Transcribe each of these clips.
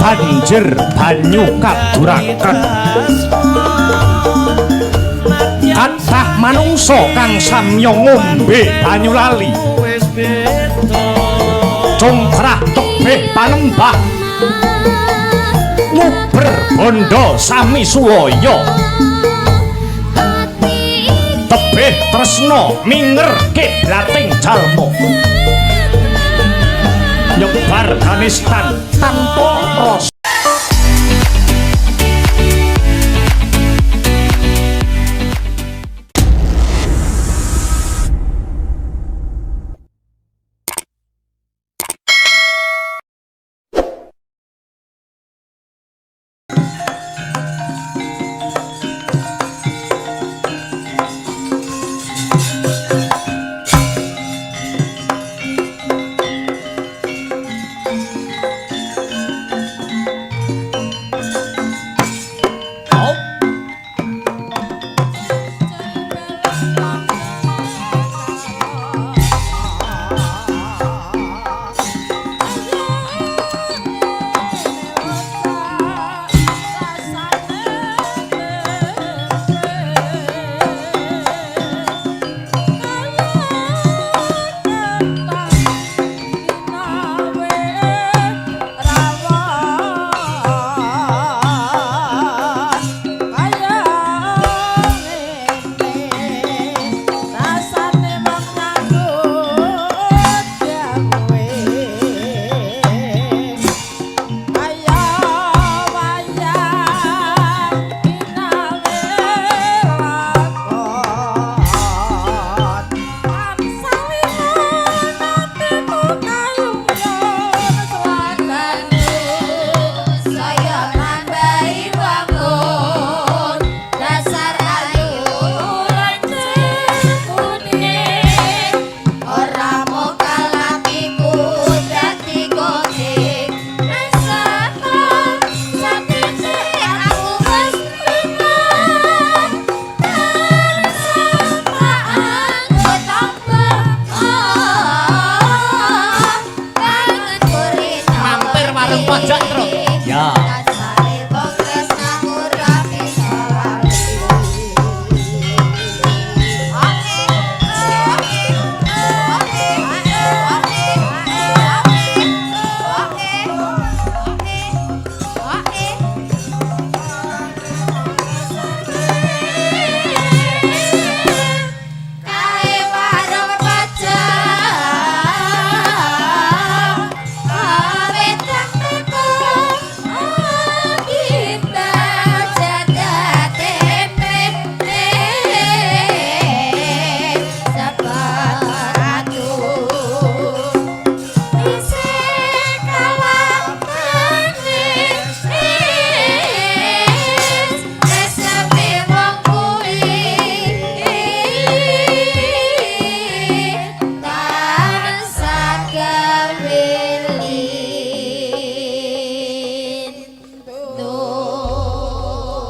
Banjir banyu kaduraken. Kathah manungsa kang samya ngombe banyu lali. Congkrah tebih panembah. Nguber bondo sami sulaya. Tebih tresna minger kiblating jalma. Nyebar kanistan tanpa rasa.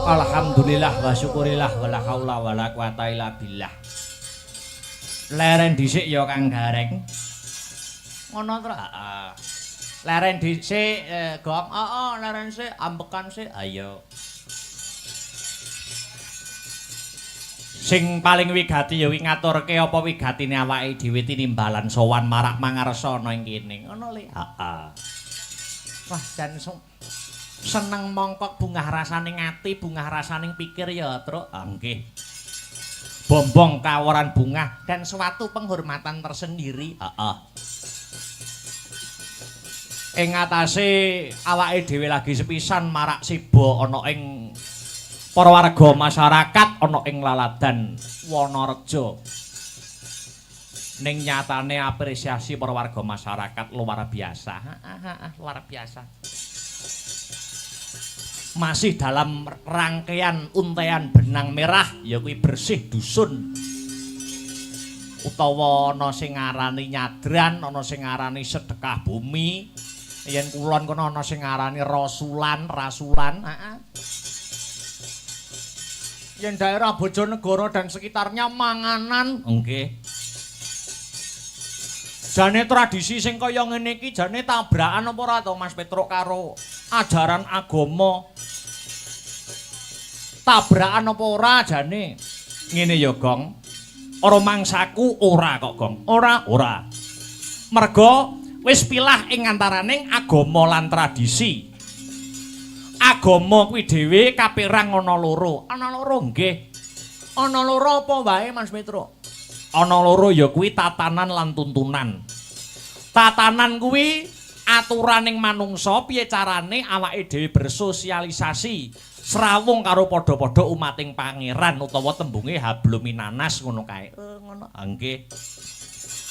Alhamdulillah wa syukurillah wala haula wala quwata illa billah. Leren dhisik ya Kang Gareng. Ngono to? Heeh. Leren dhisik gong. Heeh, leren sik, ambekan sik. Ayo. Sing paling wigati ya kuwi ngaturke apa wigatine awake dhewe tinimbalan sowan marak mangarsa ana ing kene. Ngono le. Heeh. Wah, jan seneng mongkok bungah rasaning ati, bungah rasaning pikir ya, Truk. Ah, nggih. Bombong kaworan bungah dan suatu penghormatan tersendiri. Heeh. Ing atase awake dhewe lagi sepisan marak siba ana ing para warga masyarakat ana ing laladan Wonorejo. Ning nyatane apresiasi para warga masyarakat luar biasa. Heeh, luar biasa. Masih dalam rangkaian untaian benang merah ya kuwi bersih dusun utawa ana sing ngarani nyadran, ana sing ngarani sedekah bumi, yen kulon kono ana sing ngarani rasulan, rasulan. Heeh. Yen daerah Bojonegoro dan sekitarnya manganan, nggih. Jane tradisi sing kaya ngene iki jane tabrakan apa ora to, Mas Petruk, karo ajaran agama? Tabrakan apa ora jane? Ngene ya, Gong. Ora mangsaku ora kok, Gong. Ora, ora. Merga wis pilah ing antaraning agama lan tradisi. Agama kuwi dhewe kaperang ana loro. Ana loro nggih. Ana loro apa wae, Mas Petruk? Ana loro ya kuwi tatanan lan tuntunan. Tatanan kuwi aturaning manungsa piye carane awake dhewe bersosialisasi srawung karo padha-padha umating pangeran utawa tembunge hablum minanas ngono kae. Ngono. Ah, nggih.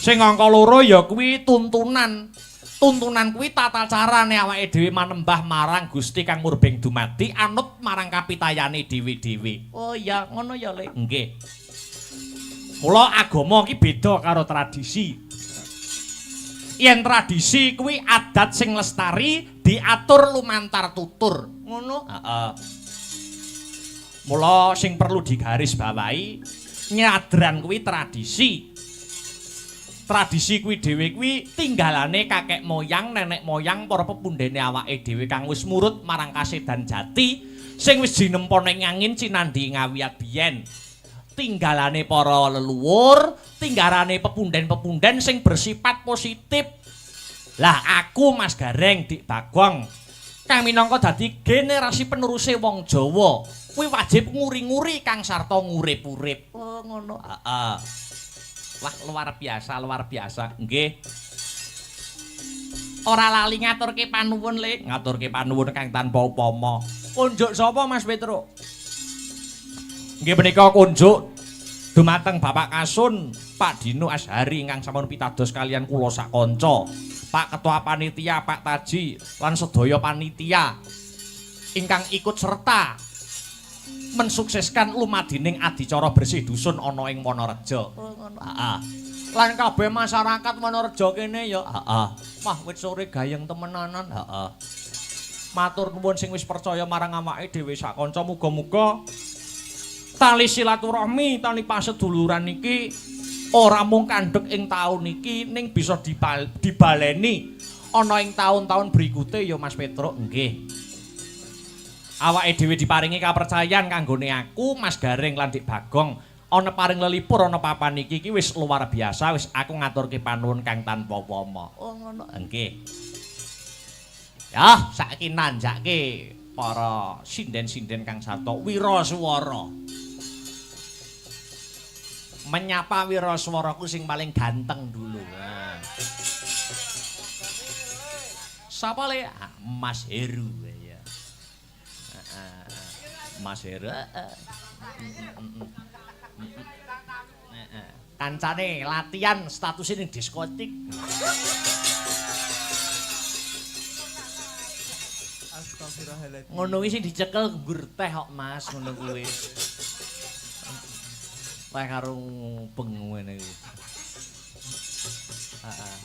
Sing angka loro ya kuwi tuntunan. Tuntunan kuwi tata carane awake dhewe manembah marang Gusti kang murbeng dumadi anut marang kapitayane dhewe-dhewe. Oh iya, ngono ya, Le. Nggih. Mula agama ki beda karo tradisi. Yen tradisi kuwi adat sing lestari diatur lumantar tutur. Ngono? Heeh. Mula sing perlu digarisbawahi nyadran kuwi tradisi. Tradisi kuwi dhewe kuwi tinggalane kakek moyang, nenek moyang, para pepundhene awake dhewe kang wis murut marang kasedan jati sing wis jinempa ning angin cinandhi ngawiyat biyen. Tinggalane para leluhur, tinggalane pepunden-pepunden sing bersifat positif. Lah aku, Mas Gareng, Dik Bagong, kang minangka dadi generasi peneruse wong Jawa, kuwi wajib nguri-nguri kang sarta ngurip-urip. Oh, ngono. Heeh. Wah, luar biasa, luar biasa. Nggih. Ora lali ngaturke panuwun, Le. Ngaturke panuwun kang tanpa upama. Kunjuk sapa, Mas Petruk? Nggih menika kunjuk dumateng Bapak Kasun, Pak Dino Ashari ingkang sampun pitados kaliyan kula sak kanca. Pak Ketua Panitia, Pak Taji lan sedaya panitia ingkang ikut serta mensukseskan lumadining adicara bersih dusun ana ing Wonorejo. Oh, ngono. Heeh. Lan kabeh masyarakat Wonorejo kene ya. Heeh. Wah, wit sore gayeng temenanan. Heeh. Matur nuwun sing wis percaya marang awake dhewe sak kanca, muga-muga tali silaturahmi, tali paseduluran iki ora mung kandhek ing taun iki ning bisa dibaleni ana ing taun-taun berikute ya, Mas Petruk. Nggih. Awake dhewe diparingi kapercayan kanggone aku, Mas Gareng lan Dik Bagong ana paring lelipur ana papan iki iki wis luar biasa, wis aku ngaturke panuwun kang tanpa upama. Oh, ngono. Nggih. Ya, saiki nanjake para sinden-sinden kang sarta wiraswara. Menyapa wiraswaraku sing paling ganteng dulu. Nah. Sapa, Le? Ah, Mas Heru ya. Heeh. Mas Heru. Heeh. Heeh. Kancane latihan statusnya ning diskotik. Astagfirullahaladzim. Ngono kuwi sing dicekel nggur teh kok, Mas, ngono kuwi. Teh karo ngubeng ngene iki. Heeh.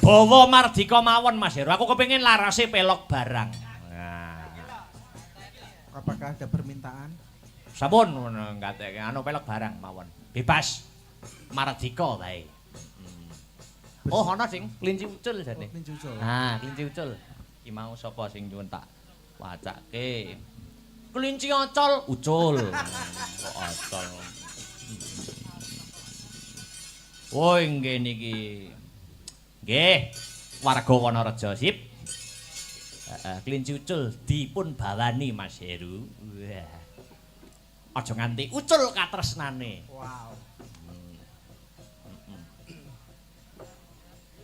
Bawa mardika mawon, Mas Heru. Aku kepengin larase pelog barang. Nah. Apakah ada permintaan? Sampun ngono ngateke anu pelog barang mawon. Bebas. Mardika wae. Oh, ana sing kelinci ucul jane. Oh, kelinci ucul. Nah, kelinci ucul. Iki mau sapa sing nyuwun tak wacake. Kelinci ocol, ucul. Kok ocol. Oh, nggih niki. Nggih, warga Wonorejo sip. Heeh, kelinci ucul dipun bawani Mas Heru. Wah. Aja nganti ucul katresnane. Wow.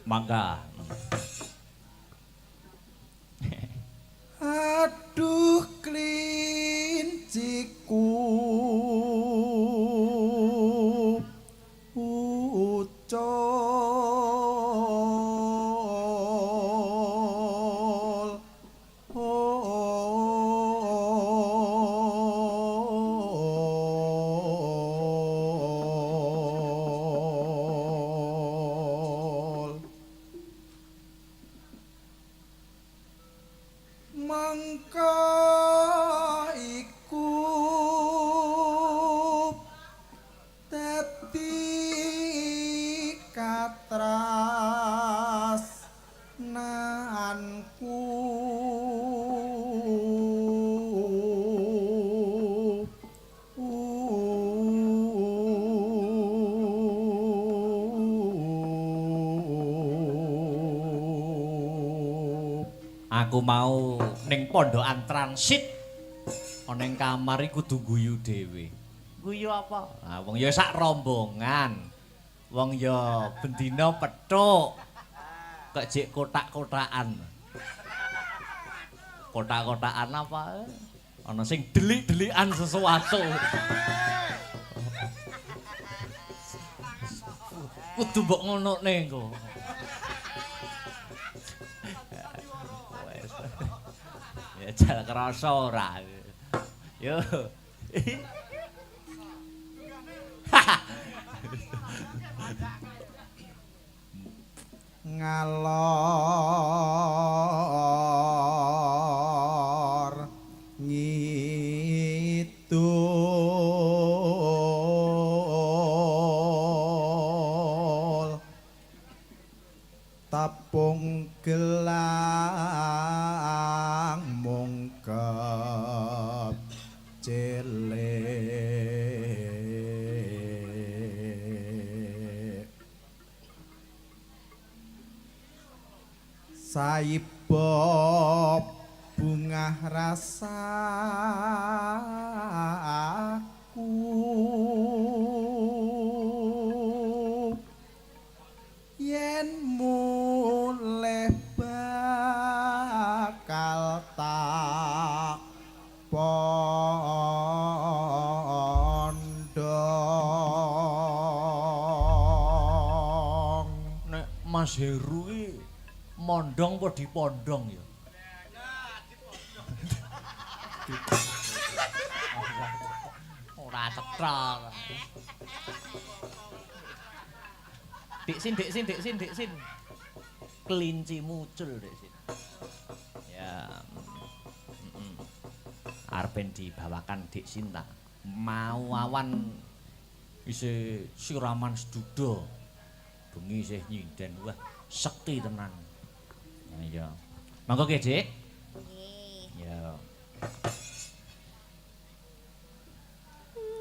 Mangga. Aduh klinciku ucul. Ol. Mangka iku dadi katras. Aku mau ning pondokan transit. Ana ning kamar iku kudu guyu dhewe. Guyu apa? Ah, wong ya sak rombongan. Wong ya bendina petuk. Kok jek kotak-kotakan. Kotak-kotakan apa? Ana sing delik-delikan sesuatu. Kudu mbok ngonokne engko. Ya jal krasa ora. Yo. Ngalor ngidul tapung gelang mungkep cilik saiba bungah rasaku yen mulih bakal tak pondong. Nek Mas Heru iki mondong apa dipondong ya? Ora cetha. Dik sin, dik sin, dik sin, dik sin. Kelinci mucul dik sin. Ya. Arep dibawakan Dik Sinta. Mau awan isih siraman seduda. Bengi isih nyinden. Wah, sekti tenan. Iya. Monggo nggih, Dik. Nggih. Ya.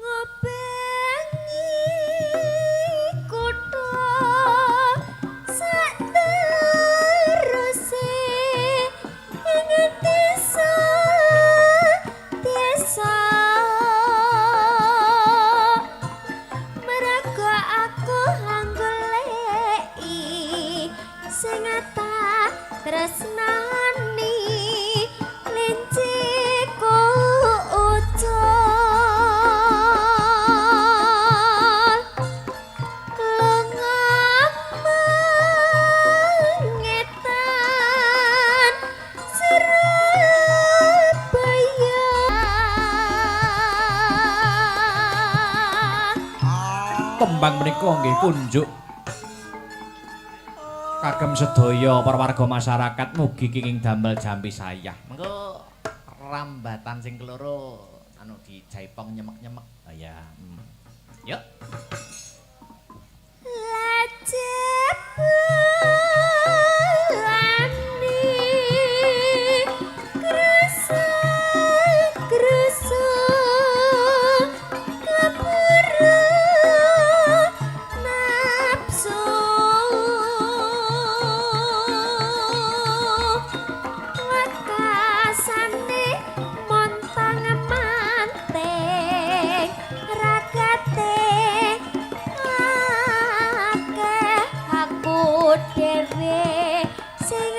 Ngobengi kutha sak teruse ing desa desa mergo aku anggoleki sing tak tresnani linciku ucul lunga mengetan Surabaya. Tembang menika nggih kunjuk kagem sedaya para warga masyarakat mugi kenging damel jampi sayah. Mengko rambatan sing keloro anu dijaipong nyemek-nyemek. Oh ya. Yuk. Lajebulane krasa-krasa keburu nafsu wekasane montang manting ragate akeh aku dhewe sing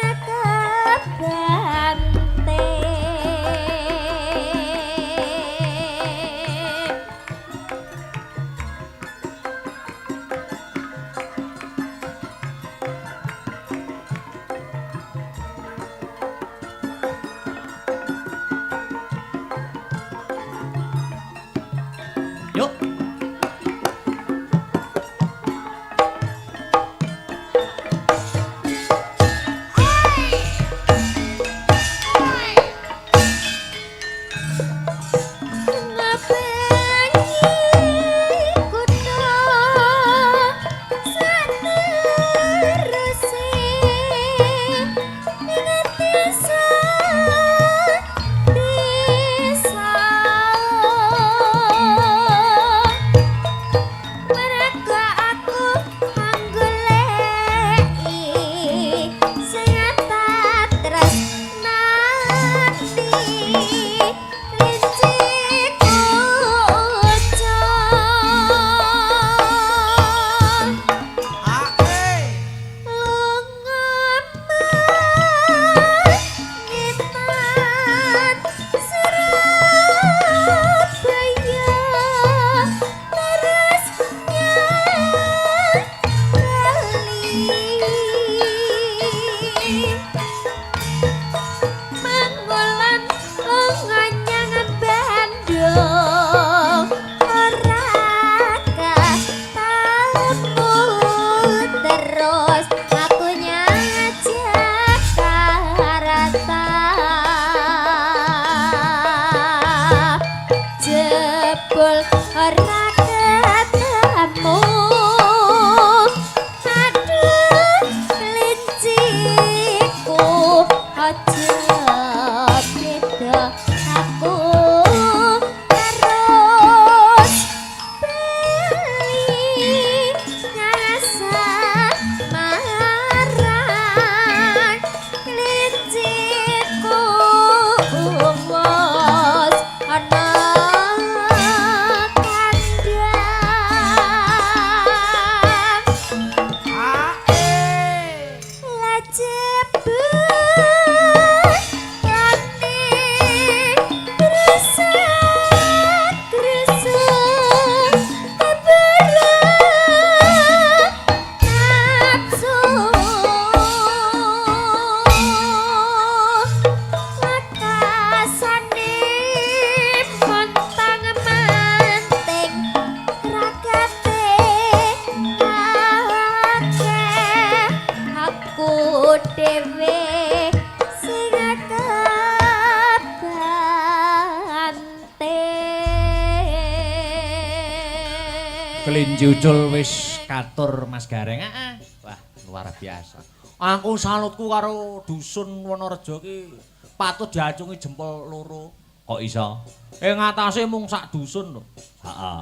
Kelinci ucul wis katur Mas Gareng. Heeh. Wah, luar biasa. Aku salutku karo dusun Wonorejo ki patut diacungi jempol loro. Kok iso? Ing ngatasé mung sak dusun lho. Heeh.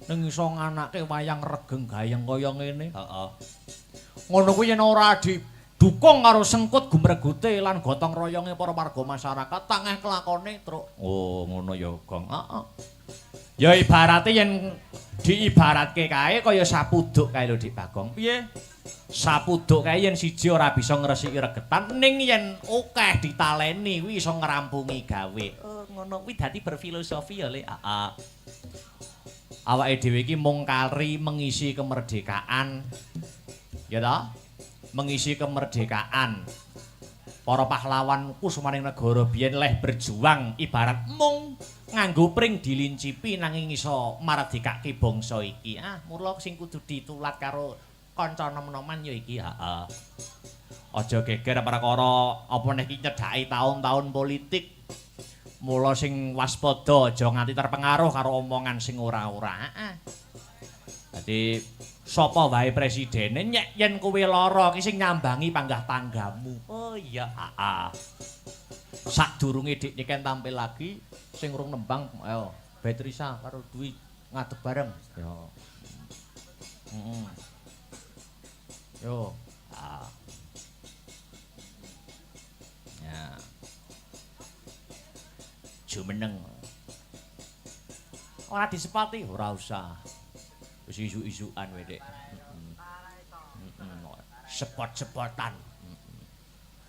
Ning iso nganake wayang regeng gayeng kaya ngene. Heeh. Ngono kuwi yen ora didukung karo sengkut gumregute lan gotong royonge para warga masyarakat tangeh kelakone, Truk. Oh, ngono ya, Gong. Heeh. Ya ibarate yen diibaratke kae kaya sapuduk kae lho Dik Bagong. Piye? Sapuduk kae yen siji ora bisa ngresiki regetan ning yen akeh ditaleni kuwi iso ngrampungi gawe. Oh, ngono kuwi dadi berfilosofi ya, Lek. Heeh. Awake dhewe iki mung kari mengisi kemerdekaan. Ya toh? Mengisi kemerdekaan. Para pahlawan kusumaning negara biyen leh berjuang ibarat mung nganggo pring dilincipi nanging iso mardikake bangsa iki. Ah, mula sing kudu ditulat karo kanca nom-noman ya iki. Heeh. Aja geger perkara apa nek iki nyedhaki taun-taun politik. Mula sing waspada aja nganti terpengaruh karo omongan sing ora-ora. Heeh. Dadi sapa wae presidene nyek yen kowe lara ki sing nyambangi panggah tanggamu. Oh iya, heeh. Sadurunge Dik Niken tampil lagi sing urung nembang ayo Betrisa karo Dwi ngadeg bareng. Yo. Heeh. Yo. Ah. Ya. Jumeneng. Ora disepati, ora usah. Wis isu-isukan kowe, Dik. Heeh. Heeh. Sepot-sepotan.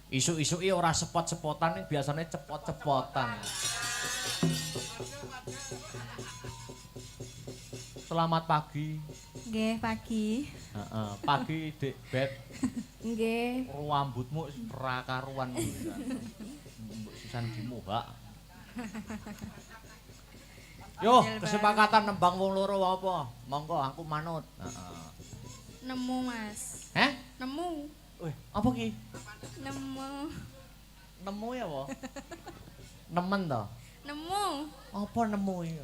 Isuk-isuke ora sepot-sepotan ning biasane cepot-cepotan. Selamat pagi. Nggih, pagi. Heeh, pagi Dik Bet. Nggih. Rambutmu ora karuan. Mbok sisan dimuhak. Yo, kesepakatan nembang wong loro apa? Monggo aku manut. Heeh. Nemu, Mas. Heh? Nemu. Wih, apa ki? Nemu. Nemu ya apa? Nemen to? Nemu. Apa nemu iki?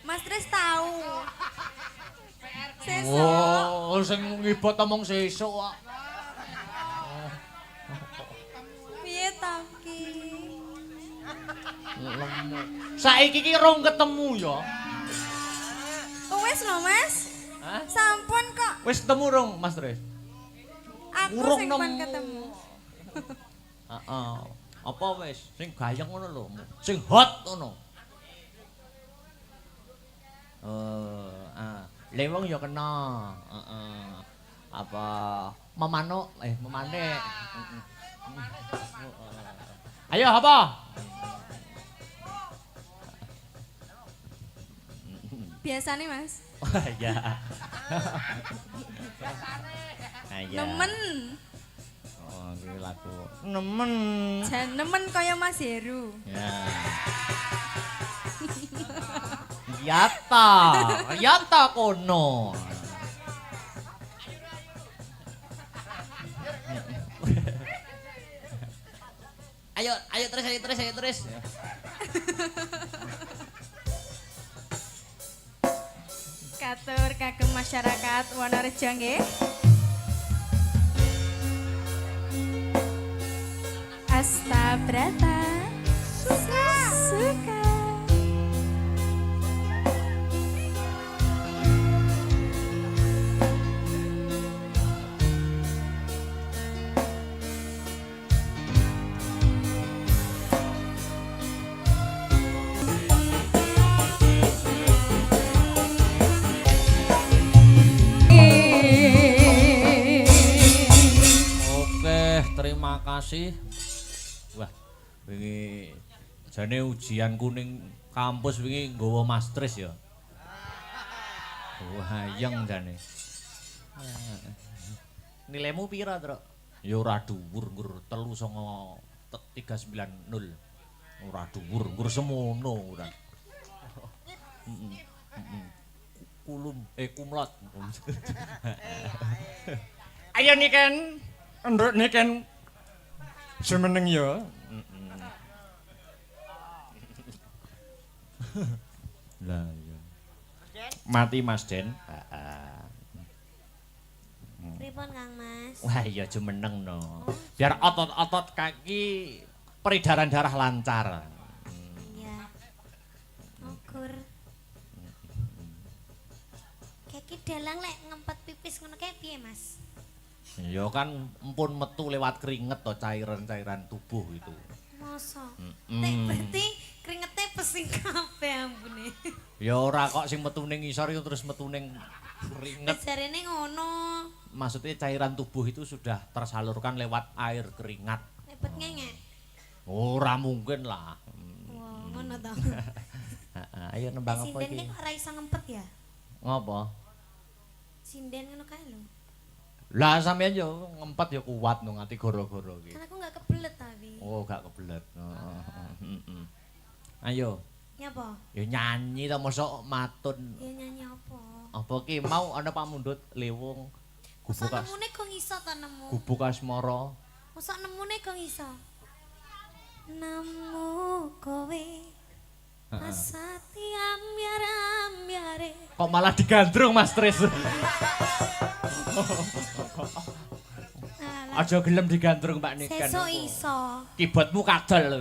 Mas Tris tahu. Sesuk. Oh, sing ngibot omong sesuk kok. Piye to ki? Lemu. Saiki ki rong ketemu ya. Oh, wis lho, Mas. Hah? Sampun kok. Wis ketemu rong, Mas Tris? Aku Urung sing pan nemu. ketemu. Heeh. Apa wis sing gayeng ngono lho, sing hot ngono. Oh, ah. Lewong ya kena. Heeh. Apa memanuk memanik. Heeh. Ayo apa? Biasane, Mas. Wah, iya. Ayo. Nemen. Oh, iki lagu. Nemen. Jan nemen kaya Mas Heru. Ya. Ya ta, ya ta kono. Ayo, ayo terus, ayo terus, ayo terus. Katur kagem masyarakat Wonorejo nggih. Asta Brata suka suka. Oke, terima kasih. Wah, wingi jane ujian kuning kampus wingi nggawa Mas Tris ya. Wah, hayeng jane. Nilaimu pira, Truk? Ya ora dhuwur, nggur 3,390. Ora dhuwur, nggur semono ora. Heeh. Heeh. Kulum kumlot. Ayo Niken, Nduk Niken jumeneng ya. Lah iya. Mati Mas Den. Heeh. Pripun Kang Mas? Wah iya jumeneng no. Biar otot-otot kaki peredaran darah lancar. Iya. Ukur. Kaki dalang lek ngempet pipis ngono kae piye, Mas? Ya kan empun metu lewat keringet to, cairan-cairan tubuh itu. Masa? Mm. Nek berarti keringetnya pesing kabeh ambune. Ya ora kok sing metu ning ngisor itu terus metu ning keringet. Jarene ngono. Maksudnya cairan tubuh itu sudah tersalurkan lewat air keringat. Nek bet ngengek. Ora mungkin lah. Wah, ngono to. Heeh, ayo nembang apa Sinden iki? ki kok ora iso ngempet ya? Ngopo? Sinden ngono kae lho. Lah sampean yo ngempet yo kuat no nganti goro-goro iki. Kan aku nggak kebelet tapi. Oh, gak kebelet. Heeh. Heeh. Ayo, Nyapa? yo nyanyi to mosok matun. Ya nyanyi apa? Apa ki mau ana pamundhut lewung Mosok gubuk as nemune kok iso to nemu? gubuk asmara. Mosok nemune kok iso? Nemu kowe Asati ambyar ambyare. Kok malah digandrung Mas Tris? Alah, Aja gelem digandrung Mbak Niken. sesuk iso. Keyboardmu kadal.